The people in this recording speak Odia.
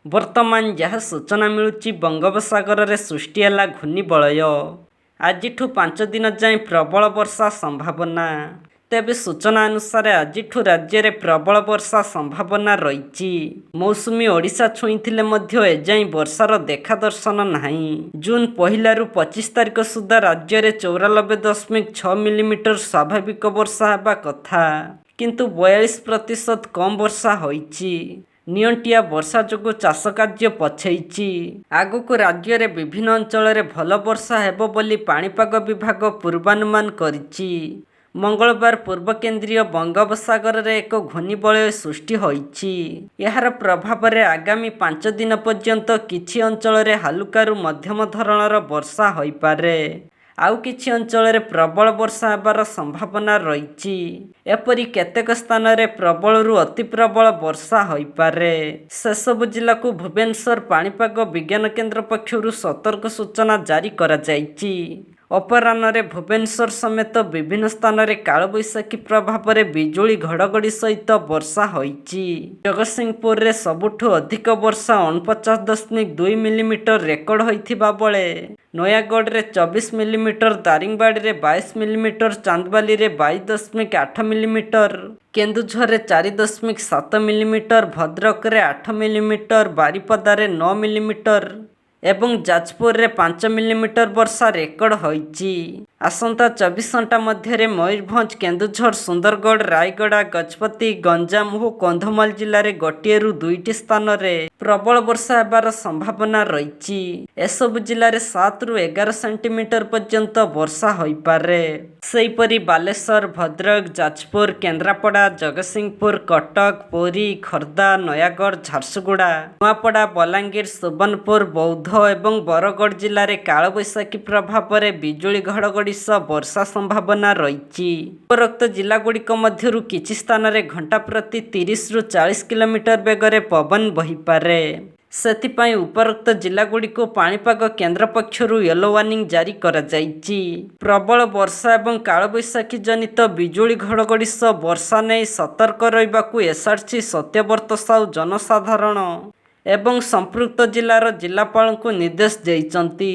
ବର୍ତ୍ତମାନ ଯାହା ସୂଚନା ମିଳୁଛି, ବଙ୍ଗୋପସାଗରରେ ସୃଷ୍ଟି ହେଲା ଘୂର୍ଣ୍ଣିବଳୟ। ଆଜିଠୁ 5 ଦିନ ଯାଏଁ ପ୍ରବଳ ବର୍ଷା ସମ୍ଭାବନା। ତେବେ ସୂଚନା ଅନୁସାରେ, ଆଜିଠୁ ରାଜ୍ୟରେ ପ୍ରବଳ ବର୍ଷା ସମ୍ଭାବନା ରହିଛି। ମୌସୁମୀ ଓଡ଼ିଶା ଛୁଇଁଥିଲେ ମଧ୍ୟ ଏଯାଏଁ ବର୍ଷାର ଦେଖା ଦର୍ଶନ ନାହିଁ। ଜୁନ୍ 1ରୁ 25 ତାରିଖ ସୁଦ୍ଧା ରାଜ୍ୟରେ 94.6 ମିଲିମିଟର ସ୍ୱାଭାବିକ ବର୍ଷା ହେବା କଥା, କିନ୍ତୁ 42% କମ୍ ବର୍ଷା ହୋଇଛି। ନିଅଣ୍ଟିଆ ବର୍ଷା ଯୋଗୁଁ ଚାଷ କାର୍ଯ୍ୟ ପଛେଇଛି। ଆଗକୁ ରାଜ୍ୟରେ ବିଭିନ୍ନ ଅଞ୍ଚଳରେ ଭଲ ବର୍ଷା ହେବ ବୋଲି ପାଣିପାଗ ବିଭାଗ ପୂର୍ବାନୁମାନ କରିଛି। ମଙ୍ଗଳବାର ପୂର୍ବ କେନ୍ଦ୍ରୀୟ ବଙ୍ଗୋପସାଗରରେ ଏକ ଘୂର୍ଣ୍ଣିବଳୟ ସୃଷ୍ଟି ହୋଇଛି। ଏହାର ପ୍ରଭାବରେ ଆଗାମୀ 5 ଦିନ ପର୍ଯ୍ୟନ୍ତ କିଛି ଅଞ୍ଚଳରେ ହାଲୁକାରୁ ମଧ୍ୟମ ଧରଣର ବର୍ଷା ହୋଇପାରେ। ଆଉ କିଛି ଅଞ୍ଚଳରେ ପ୍ରବଳ ବର୍ଷା ହେବାର ସମ୍ଭାବନା ରହିଛି। ଏପରି କେତେକ ସ୍ଥାନରେ ପ୍ରବଳରୁ ଅତି ପ୍ରବଳ ବର୍ଷା ହୋଇପାରେ। ସେସବୁ ଜିଲ୍ଲାକୁ ଭୁବନେଶ୍ୱର ପାଣିପାଗ ବିଜ୍ଞାନ କେନ୍ଦ୍ର ପକ୍ଷରୁ ସତର୍କ ସୂଚନା ଜାରି କରାଯାଇଛି। ଅପରାହ୍ନରେ ଭୁବନେଶ୍ୱର ସମେତ ବିଭିନ୍ନ ସ୍ଥାନରେ କାଳବୈଶାଖୀ ପ୍ରଭାବରେ ବିଜୁଳି ଘଡ଼ଘଡ଼ି ସହିତ ବର୍ଷା ହୋଇଛି। ଜଗତସିଂହପୁରରେ ସବୁଠୁ ଅଧିକ ବର୍ଷା 49.2 ମିଲିମିଟର ରେକର୍ଡ ହୋଇଥିବା ବେଳେ ନୟାଗଡ଼ରେ 24 ମିଲିମିଟର, ଦାରିଙ୍ଗବାଡ଼ିରେ 22 ମିଲିମିଟର, ଚାନ୍ଦବାଲିରେ 22.8 ମିଲିମିଟର, କେନ୍ଦୁଝରରେ 4.7 ମିଲିମିଟର, ଭଦ୍ରକରେ 8 ମିଲିମିଟର, ବାରିପଦାରେ 9 ମିଲିମିଟର ଏବଂ ଯାଜପୁରରେ 5 ମିଲିମିଟର ବର୍ଷା ରେକର୍ଡ ହୋଇଛି। ଆସନ୍ତା 24 ଘଣ୍ଟା ମଧ୍ୟରେ ମୟୂରଭଞ୍ଜ, କେନ୍ଦୁଝର, ସୁନ୍ଦରଗଡ଼, ରାୟଗଡ଼ା, ଗଜପତି, ଗଞ୍ଜାମ ଓ କନ୍ଧମାଳ ଜିଲ୍ଲାରେ ଗୋଟିଏରୁ ଦୁଇଟି ସ୍ଥାନରେ ପ୍ରବଳ ବର୍ଷା ହେବାର ସମ୍ଭାବନା ରହିଛି। ଏସବୁ ଜିଲ୍ଲାରେ 7ରୁ 11 ସେଣ୍ଟିମିଟର ପର୍ଯ୍ୟନ୍ତ ବର୍ଷା ହୋଇପାରେ। ସେହିପରି ବାଲେଶ୍ୱର, ଭଦ୍ରକ, ଯାଜପୁର, କେନ୍ଦ୍ରାପଡ଼ା, ଜଗତସିଂହପୁର, କଟକ, ପୁରୀ, ଖୋର୍ଦ୍ଧା, ନୟାଗଡ଼, ଝାରସୁଗୁଡ଼ା, ନୂଆପଡ଼ା, ବଲାଙ୍ଗୀର, ସୁବର୍ଣ୍ଣପୁର, ବୌଦ୍ଧ ଏବଂ ବରଗଡ଼ ଜିଲ୍ଲାରେ କାଳବୈଶାଖୀ ପ୍ରଭାବରେ ବିଜୁଳି ଘଡ଼ଘଡ଼ି ସହ ବର୍ଷା ସମ୍ଭାବନା ରହିଛି। ଉପରୋକ୍ତ ଜିଲ୍ଲାଗୁଡ଼ିକ ମଧ୍ୟରୁ କିଛି ସ୍ଥାନରେ ଘଣ୍ଟା ପ୍ରତି 30ରୁ 40 କିଲୋମିଟର ବେଗରେ ପବନ ବହିପାରେ। ସେଥିପାଇଁ ଉପରୋକ୍ତ ଜିଲ୍ଲାଗୁଡ଼ିକୁ ପାଣିପାଗ କେନ୍ଦ୍ର ପକ୍ଷରୁ ୟେଲୋ ୱାର୍ଣ୍ଣିଂ ଜାରି କରାଯାଇଛି। ପ୍ରବଳ ବର୍ଷା ଏବଂ କାଳବୈଶାଖୀ ଜନିତ ବିଜୁଳି ଘଡ଼ଘଡ଼ି ସହ ବର୍ଷା ନେଇ ସତର୍କ ରହିବାକୁ ଏସ୍ଆର୍ସି ସତ୍ୟବ୍ରତ ସାହୁ ଜନସାଧାରଣ ଏବଂ ସମ୍ପୃକ୍ତ ଜିଲ୍ଲାର ଜିଲ୍ଲାପାଳଙ୍କୁ ନିର୍ଦ୍ଦେଶ ଦେଇଛନ୍ତି।